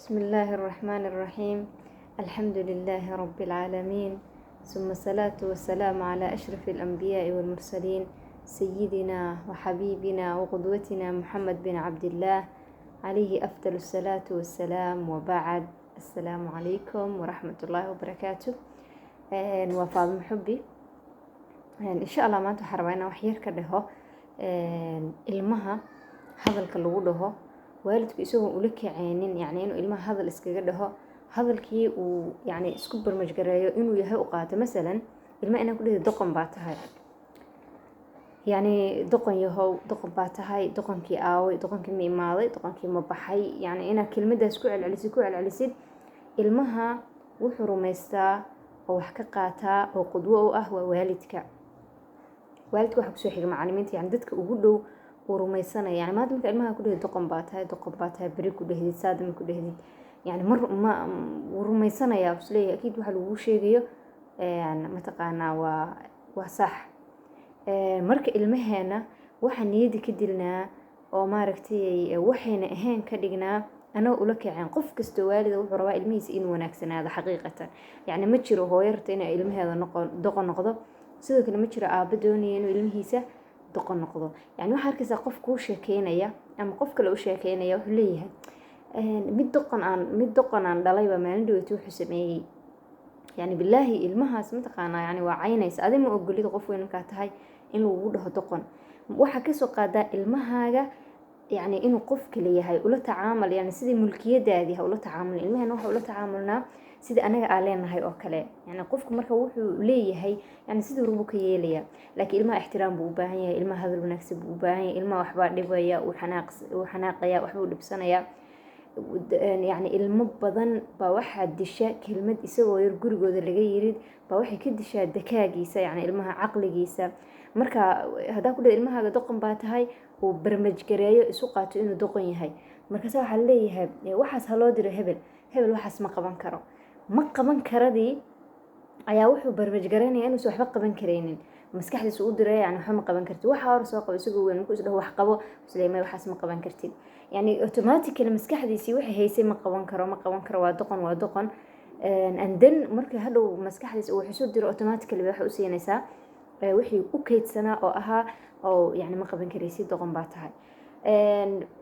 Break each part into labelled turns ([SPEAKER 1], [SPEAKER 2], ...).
[SPEAKER 1] بسم الله الرحمن الرحيم، الحمد لله رب العالمين، ثم الصلاة والسلام على أشرف الأنبياء والمرسلين، سيدنا وحبيبنا وقدوتنا محمد بن عبد الله، عليه أفضل الصلاة والسلام، وبعد، السلام عليكم ورحمة الله وبركاته. Waa Faadimo Xubbi. Insha Allah maanta waxaan rabaa inaan wax yar ka dhaho ilmaha hadalka lagu dhaho, waalidku isagoon ula kaceynin, yacni inuu ilmaha hadal iskaga dhaho, hadalkii uu yacni isku barmaj gareeyo inuu yahay u qaato. Masalan, ilmaha inaan ku dhahi "Doqon baa tahay", yacni "Doqon yahow, doqon baa tahay, doqonkii aaway? Doqonkii ma imaaday? Doqonkii ma baxay?" Yacni inaad kelmadaas ku celcelisid, ku celcelisid, ilmaha wuxuu rumaystaa oo wax ka qaataa oo qudwo u ah waa waalidka. Waalidka waxaa kusoo xiga macalimiinta, yani dadka ugu dhow uu rumaysanaya. Yani maanta marka ilmaha ku dhahdid "Doqon baa tahay, doqon baa tahay", beri ku dhahdid, saadama ku dhahdid, yani mar ma wuu rumaysanayaa, isleeyahay akiid waxa laguu sheegayo mataqaanaa waa sax. Marka ilmaheena waxaa niyadda ka dilnaa oo maaragtay waxayna ahayn ka dhignaa anagoo ula kaceen. Qof kastoo waalida wuxuu rabaa ilmihiisa inuu wanaagsanaado xaqiiqatan. Yacni ma jiro hooyo rabta inay ilmaheeda noqon doqon noqdo, sidoo kale ma jiro aabbo doonaya inuu ilmihiisa doqon noqdo. Yani waxaa arkaysaa qof kuu sheekeynaya ama qof kale u sheekeynaya, wuxuu leeyahay mid doqon aan dhalayba maalin dhaweyta wuxuu sameeyey. Yani bilaahi ilmahaas mataqaanaa, yani waa caynaysa. Adi ma ogolid qof weyn markaa tahay in lagugu dhaho doqon. Waxaa kasoo qaadaa ilmahaaga yacni inuu qof kale yahay, ula tacaamal yani sidii mulkiyadaadii ha ula tacaamul. Ilmahena waxa ula tacaamulnaa sida anaga aan leenahay oo kale. Yani qofku marka wuxuu leeyahay yani siduu rabu ka yeelaya, laakiin ilmaha ixtiraam buu u baahan yahay, ilmaha hadal wanaagsan buu u baahan yahay. Ilmaha waxbaa dhibaya, uu xanaaq, uu xanaaqaya, waxbuu dhibsanaya. Yacni ilmo badan baa waxaa disha kelmad isagoo yar gurigooda laga yirid baa waxay ka dishaa dakaagiisa, yacni ilmaha caqligiisa. Marka haddaa ku dhaha ilmahaaga "Doqon baa tahay", uu barmaj gareeyo, isu qaato inuu doqon yahay. Markaase waxaa leeyahay waxaas ha loo diro hebel, hebel waxaas ma qaban karo. Ma qaban karadii ayaa wuxuu barmaj garaynaya inuusan waxba qaban karaynin. Maskaxdiisa u diray yani waxba ma qaban kartid, waxa hore soo qabo. Isagoo weyn markuu isdhaho "Wax qabo", isleemay "Waxaas ma qaban kartid". Yani automatically maskaxdiisii waxay haysay "Ma qaban karo, ma qaban karo, waa doqon, waa doqon". And then markii hadhow maskaxdiisa uu wax isu diro, automatically waxay u siinaysaa wixii u kaydsanaa oo ahaa oo yani "Ma qaban karaysid, doqon baa tahay".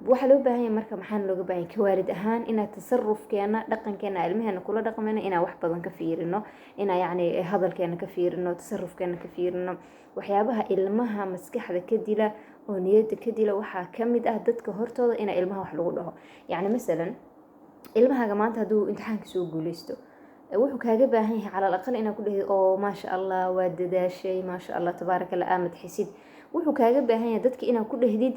[SPEAKER 1] Waxaa loo baahan yahay marka, maxaana looga baahan yahay ka waalid ahaan? Inaad tasarufkeena, dhaqankeena, ilmaheena kula dhaqmayno inaan wax badan ka fiirino, inaan yacni hadalkeena ka fiirino, tasarufkeena ka fiirino. Waxyaabaha ilmaha maskaxda ka dila oo niyadda ka dila waxaa ka mid ah dadka hortooda inaa ilmaha wax lagu dhaho. Yacni masalan, ilmahaaga maanta hadduu imtixaanka soo guuleysto, wuxuu kaaga baahan yahay calal aqal inaad ku dhahid "Oo maasha Allah, waa dadaashay, maasha Allah, tabaaraka Allah", aamad xisid. Wuxuu kaaga baahan yahay dadka inaad ku dhahdid,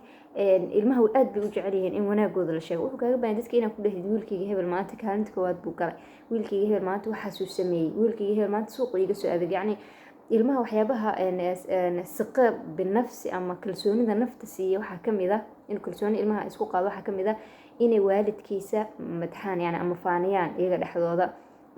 [SPEAKER 1] ilmaha aad bay u jecel yihiin in wanaagooda la sheego. Wuxuu kaaga baahan dadka inaad ku dhahdid "Wiilkayga hebel maanta kaalinta koowaad buu galay, wiilkayga hebel maanta waxaasuu sameeyey, wiilkayga hebel maanta suuqa iga soo adeeg". Yacni ilmaha waxyaabaha siqa binafsi ama kalsoonida nafta siiya waxaa kamid ah in kalsooni ilmaha isku qaado, waxaa kamid ah inay waalidkiisa madxaan yani ama faaniyaan iyaga dhexdooda.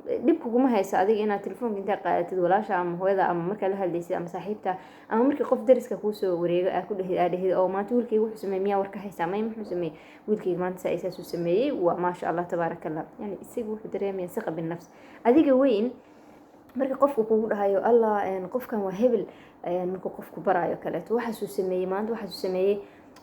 [SPEAKER 1] Dhib kuguma hayso adiga inaad telefoonka intaa qaadatid walaasha ama hooyada ama markaa la hadlaysid ama saaxiibta ama markii qof dariska kuusoo wareego aa ku dhehid, aa dhehid "Oo maanta wiilkayga wuxuu sameeyey miyaa warka haysaa?" "May, muxuu sameeyey?" "Wiilkayga maanta saa saasuu sameeyey, waa maasha Allah, tabaaraka Allah". Yani isaga wuxuu dareemaya siqa binafs. Adiga weyn marka qofku kugu dhahayo "Allah, qofkan waa hebel", markuu qofku baraayo kaleeto "Waxaasuu sameeyey maanta, waxaasuu sameeyey",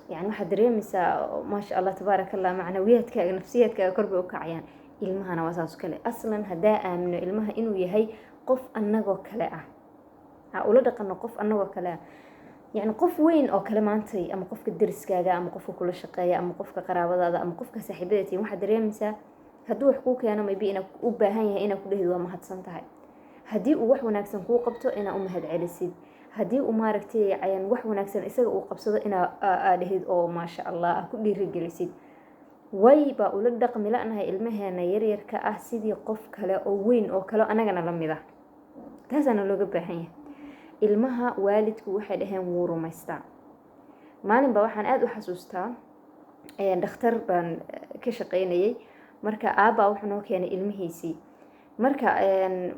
[SPEAKER 1] yani waxaad dareemaysaa maasha Allah, tabaaraka Allah, macnawiyaadkaaga, nafsiyaadkaaga kor bay u kacayaan. Ilmahana waa saas kale. Aslan haddaa aamino ilmaha inuu yahay qof annagoo kale ah, ha ula dhaqano qof annagoo kale ah, yacni qof weyn oo kale maantay ama qofka deriskaaga ama qofka kula shaqeeya ama qofka qaraabadaada ama qofka saaxiibada tihiin, waxaad dareemaysaa hadduu wax kuu keeno maybe inaa u baahan yahay inaad ku dhehid "Waa mahadsan tahay". Haddii uu wax wanaagsan kuu qabto, inaa u mahad celisid. Haddii uu maaragtay wax wanaagsan isaga uu qabsado, inaa aa dhehid oo maasha Allah aa ku dhiirigelisid. Way baa ula dhaqmi la'nahay ilmaheena yaryarka ah sidii qof kale oo weyn oo kale anagana la mid ah. Taasaana looga baahan yahay. Ilmaha waalidku waxay dhaheen wuu rumaystaa. Maalin baa waxaan aada u xasuustaa, dhakhtar baan ka shaqeynayay. Marka aabbaa wuxuu noo keenay ilmihiisii. Marka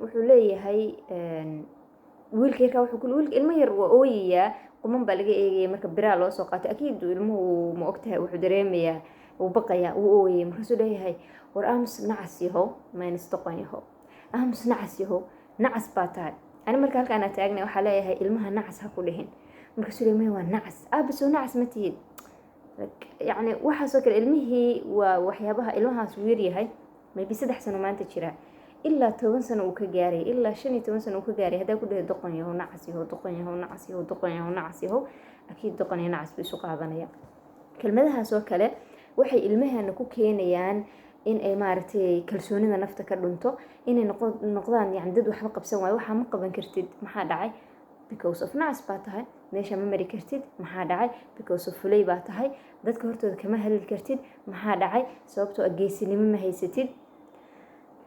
[SPEAKER 1] wuxuu leeyahay wiilka yarkaa, wuxuu ku wiilka ilmo yar waa ooyayaa, quman baa laga eegaya. Marka biraa loo soo qaatay, akiid ilmuhu ma ogtahay wuxuu dareemayaa. Wuu baqayaa, wuu ooyay. Markaasuu leeyahay, "War aamus, nacas yahow, minus doqon yahow, aamus, nacas yahow, nacas baa tahay." Ani marka halkaan aa taagnay waxaa leeyahay, "Ilmaha nacas ha ku dhihin." Markaasuu leeyahay, "Maya, waa nacas." "Aabe, soo nacas ma tihid?" Yacni waxaasoo kale ilmihii waa waxyaabaha ilmahaas uu yaryahay, maybe 3 sano maanta jira, ilaa 10 sano uu ka gaaray, ilaa 15 sano uu ka gaaray, haddaa ku dhahay "doqon yahow, nacas yahow, doqon yahow, nacas yahow, doqon yahow, nacas yahow", akiid doqon iyo nacas buu isu qaadanaya. Kelmadahaas oo kale waxay ilmaheena ku keenayaan in ay, maaragtay, kalsoonida nafta ka dhunto, inay noqdaan yani dad waxba qabsan waayo. "Waxaa ma qaban kartid." "Maxaa dhacay?" "Because of nacas baa tahay, meesha ma mari kartid." "Maxaa dhacay?" "Because of fulay baa tahay, dadka hortooda kama hadli kartid." "Maxaa dhacay?" "Sababtoo ah geesinimo ma haysatid."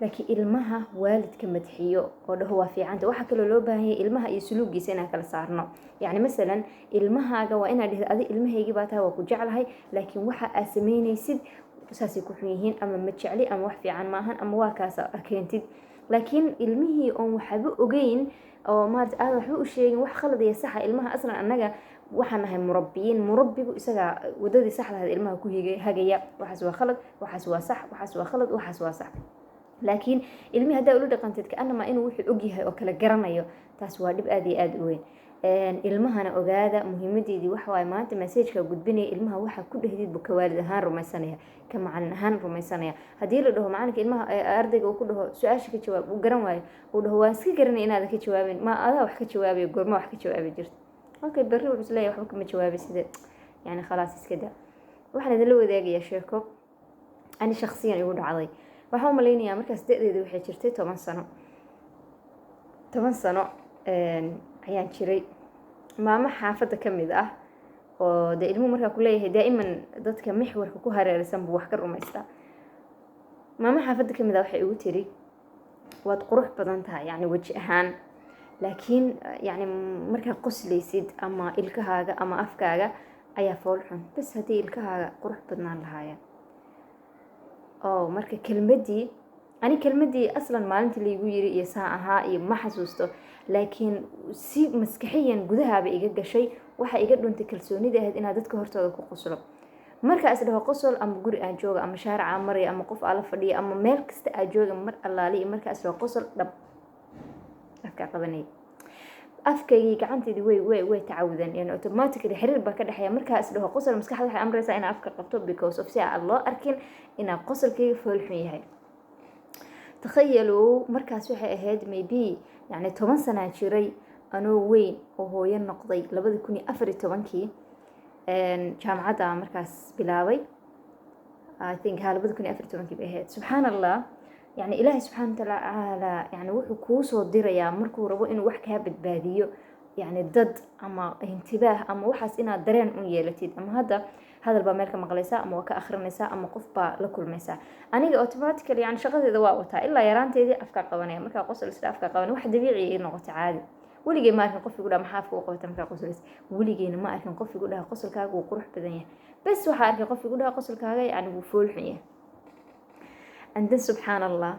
[SPEAKER 1] Laakiin ilmaha waalidka madxiyo oo dhaho "waa fiicanta". Waxaa kaloo loo baahan yahay ilmaha iyo suluugiisa inaan kala saarno. Yacni masalan, ilmahaaga waa inaad dhihdo, "Adi ilmahaygii baa tahay, waa ku jeclahay, laakiin waxa aad sameynaysid saasay ku xun yihiin, ama ma jecli, ama wax fiican maahan, ama waa kaas keentid." Laakiin ilmihii oon waxba ogeyn oo, maarata, aadan waxba u sheegin wax khalad iyo saxa, ilmaha aslan annaga waxaan nahay murabbiyiin. Murabbigu isagaa wadadii saxda ahayd ilmaha ku hagaya. Waxaas waa khalad, waxaas waa sax, waxaas waa khalad, waxaas waa sax. Laakiin ilmihii haddaa ula dhaqantid kaanamaa inuu wuxuu ogyahay oo kala garanayo, taas waa dhib aada iyo aada u weyn. Ilmahana ogaada, muhiimadeedii waxa waaye maanta message-ka gudbinaya, ilmaha waxa ku dhehdid buu ka waalid ahaan rumaysanaya, ka macalin ahaan rumaysanaya. Haddii la dhaho macalinka ilmaha, ardayga uu ku dhaho "su-aasha ka jawaab", uu garan waayo, uu dhaho "waan iska garanay inaadan ka jawaabin", ma adaa wax ka jawaabayo? Goorma wax ka jawaabi jirta? Okay, berri wuxuu isleeyahay waxba kama jawaabay sida yani khalaas, iska daa. Waxaan idinla wadaagayaa sheeko ani shakhsiyan igu dhacday. Waxaan u malaynayaa markaas da-deeda waxay jirtay 10 sano. 10 sano ayaan jiray. Maamo xaafadda ka mid ah oo dee ilmuhu markaa kuleeyahay, daa'iman dadka mixwarka ku hareeraysan buu wax ka rumaystaa. Maamo xaafadda ka mid ah waxay igu tiri, "Waad qurux badan tahay, yacni weji ahaan, laakiin yacni markaa qoslaysid ama ilkahaaga ama afkaaga ayaa fool xun, bas haddii ilkahaaga qurux badnaan lahaayeen." Oo marka kelmaddii, ani kelmaddii aslan maalintii laygu yiri iyo saa ahaa iyo ma xasuusto, laakiin si maskaxiyan gudahaaba iga gashay. Waxaa iga dhuntay kalsoonida ahayd inaad dadka hortooda ku qoslo. Markaa is dhaho qosol, ama guri aan jooga, ama shaaric aan maraya, ama qof aan la fadhiya, ama meel kasta aa jooga, mar allaali iyo markaa is dhaho qosol, dhab afkaa qabanaya. Afkaygii, gacanteydii way tacawudeen, yani automatically xiriir baa ka dhexeeya. Markaa is dhaho qosol, maskaxda waxay amraysaa inaa afka qabto, because of si aan loo arkin inaa qosolkayga fool xun yahay. Takhayaluu, markaas waxay ahayd maybe yani 10 sanaa jiray, anoo weyn oo hooyo noqday, 2014-kii jaamacadda markaas bilaabay, I think, ha, 2014-kii bay ahayd. Subxaan Allah, yani Ilaahay subxaana watacaala yani wuxuu kuu soo dirayaa markuu rabo inuu wax kaa badbaadiyo, yani dad ama intibaah ama waxaas inaad dareen un yeelatid, ama hadda hadal baa meel ka maqlaysaa, ama waa ka akhrinaysaa, ama qof baa la kulmaysaa. Aniga automatically yani shaqadeeda waa wataa, ilaa yaraanteedii afkaa qabanaya. Markaa qosol isla afkaa qabanaya, wax dabiici ii noqota, caadi. Weligey ma arkin qof igu dhaha "maxaa afka u qabata markaa qoslays?" Weligeyna ma arkin qof igu dhaha "qosolkaaga wuu qurux badan yahay". Bes waxaa arkay qof igu dhaha "qosolkaaga yani wuu fool xun yahay". And then, subxaan Allah,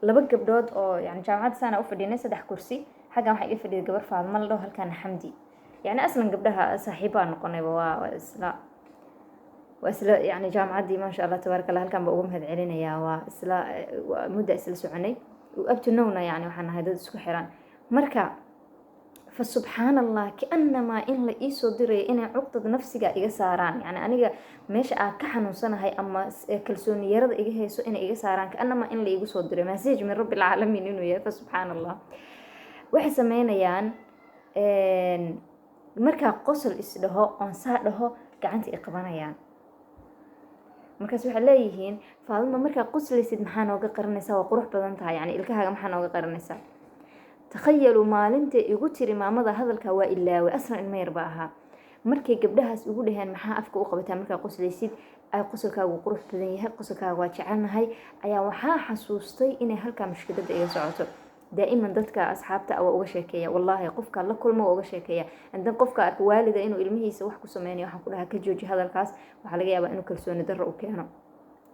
[SPEAKER 1] laba gabdhood oo yani jaamacadda saana u fadhinay, saddex kursi, xaggan waxaa iga fadhiyay gabar Faadma la dhaho, halkaana Xamdi. Yani aslan gabdhaha saaxiibaa noqonayba, waa isla yani jaamacaddii, maasha Allah, tabaaraka Allah. Halkan baa uga mahad celinayaa. Waa isla mudda isla soconay, up to now-na yani waxaan nahay dad isku xiran. Marka fa subxaan Allah, kaanamaa in la iisoo dirayo inay cuqdad nafsiga iga saaraan, yani aniga meesha aan ka xanuunsanahay ama kalsooni yarada iga hayso inay iga saaraan, kaanamaa in la iigu soo diray message min rabbi alcaalamiin inuu yahay. Fa subxaan Allah, waxay sameynayaan markaa qosol isdhaho oon saa dhaho, gacanta i qabanayaan. Markaas waxay leeyihiin, "Faaduma, markaa qoslaysid maxaa nooga qaranaysaa? Waa qurux badan tahay, yani ilkahaaga maxaa nooga qaranaysaa?" Takhayaluu, maalinta igu tiri maamada hadalka waa ilaaway, aslan ilmo yar baa ahaa. Markay gabdhahaas igu dhaheen "maxaa afka u qabataa markaa qoslaysid, ay qosolkaagu qurux badan yahay, qosolkaaga waa jecelnahay", ayaa waxaa xasuustay inay halkaa mushkiladda iga socoto. Daa'iman dadka asxaabta waa uga sheekeeya, wallaahi, qofka la kulma waa uga sheekeeya. Andan qofka arka waalida inuu ilmihiisa wax ku sameynayo, waxaan ku dhahaa, "Ka jooji hadalkaas, waxaa laga yaabaa inuu kalsooni darro u keeno."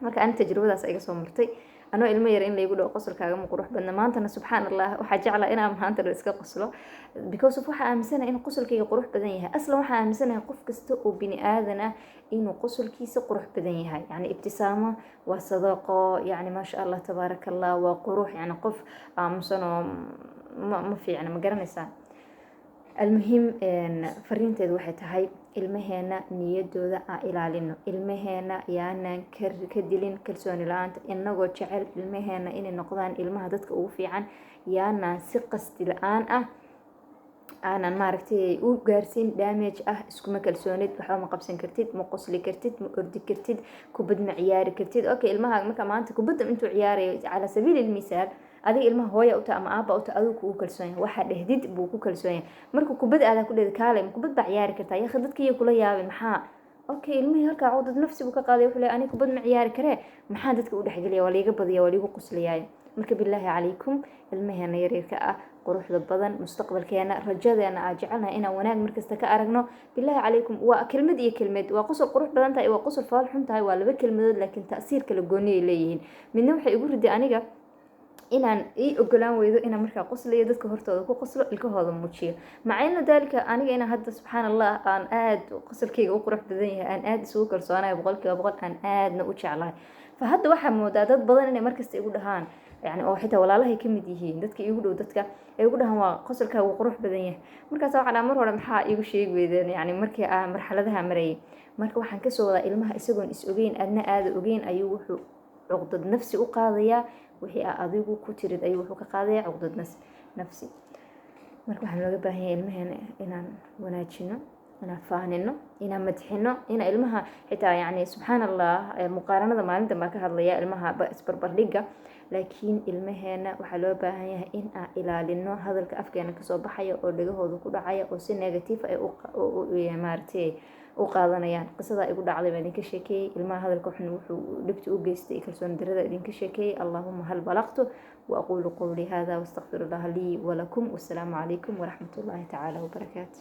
[SPEAKER 1] Marka ani tajribadaas iga soo martay, anoo ilmo yar in laygu dhaho "Qosolkaagama qurux badna." Maantana, subxaan Allah, waxaa jeclaa inaan maanta dhan iska qoslo, because of waxaa aaminsanahay in qosolkayga qurux badan yahay. Aslan waxaa aaminsanahay qof kasta oo bini aadan ah inuu qosolkiisa qurux badan yahay. Yani ibtisaamo waa sadaqo, yani maasha Allah, tabaaraka Allah, waa qurux. Yani qof aamusan oo ma fiicna, ma garanaysaa? Almuhim, fariinteedu waxay tahay: ilmaheena niyadooda aan ilaalino, ilmaheena yaanan ka dilin kalsooni la-aanta. Inagoo jecel ilmaheena inay noqdaan ilmaha dadka ugu fiican, yaanaan si qasti la-aan ah aanan maaragtay u gaarsiin damage ah "Iskuma kalsoonid, waxba ma qabsan kartid, ma qosli kartid, ma ordi kartid, kubad ma ciyaari kartid." Okay, ilmaha marka maanta kubadda intuu ciyaarayo, calaa sabiili lmisaal, adiga ilmaha hooya uta ama aaba uta, adigu kugu kalsoon yahay, waxaa dhehdid buu ku kalsoon yahay. Marka kubad aadaa ku dhehdi, "Kaale, ma kubad baa ciyaari kartaa?" Yakhi, dadka iyo kula yaabin maxaa? Okay, ilmihii halkaa cuqdad nafsi buu ka qaaday. Wuxuu leeyahay, "Aniga kubad ma ciyaari karee, maxaa dadka u dhexgeliya? Waa liiga badiya, waa liigu qoslayaay." Marka bilaahi calaykum, ilmaheena yaryarka ah, quruxda badan, mustaqbalkeena, rajadeena aa jecelnahay inaan wanaag markasta ka aragno, bilaahi calaykum, waa kelmad iyo kelmad. Waa qosol qurux badan tahay, waa qosol fool xun tahay, waa laba kelmadood, laakiin ta'siir kala gooni ay leeyihiin. Midna waxay igu riday aniga inaan ii ogolaan weydo inaan markaa qoslayo dadka hortooda ku qoslo, ilkahooda muujiyo. Maca ina daalika aniga inaan hadda, subxaan Allah, aan aada qosolkeyga u qurux badan yahay, aan aada isugu kalsoonahay 100%, aan aadna u jeclahay. Fa hadda waxaa moodaa dad badan inay markasta igu dhahaan, yani oo xitaa walaalahay ka mid yihiin, dadka iigu dhow, dadka ay igu dhahaan, "Waa qosolkaa wuu qurux badan yahay." Markaas waxaa dhaha, "Mar hore maxaa iigu sheegi weydeen?" Yani markii aan marxaladaha marayay. Marka waxaan kasoo wadaa, ilmaha isagoon is ogeyn, aadna aada ogeyn, ayuu wuxuu cuqdad nafsi u qaadayaa. Wixii aa adigu ku tirid ayuu wuxuu ka qaadayaa cuqdad nafsi. Marka waxaan looga baahan yahay ilmaheena inaan wanaajino, inaan faanino, inaan madxino, inaan ilmaha xitaa, yani subxaan Allah, muqaaranada maalintan baa ka hadlaya, ilmaha isbarbardhigga. Laakiin ilmaheena waxaa loo baahan yahay in aan ilaalino hadalka afkeena kasoo baxaya oo dhagahooda ku dhacaya oo si negative ay maaragtay u qaadanayaan. Qisadaa igu dhacday baa idinka sheekeeyey. Ilmaha hadalka xun wuxuu dhibta u geystay, kalsooni darada idinka sheekeeyey. Allahuma hal balaqtu, wa aquulu qowlii hada wastaqfir allaha lii walakum. Wasalaamu calaykum waraxmat ullahi tacaala wabarakaatu.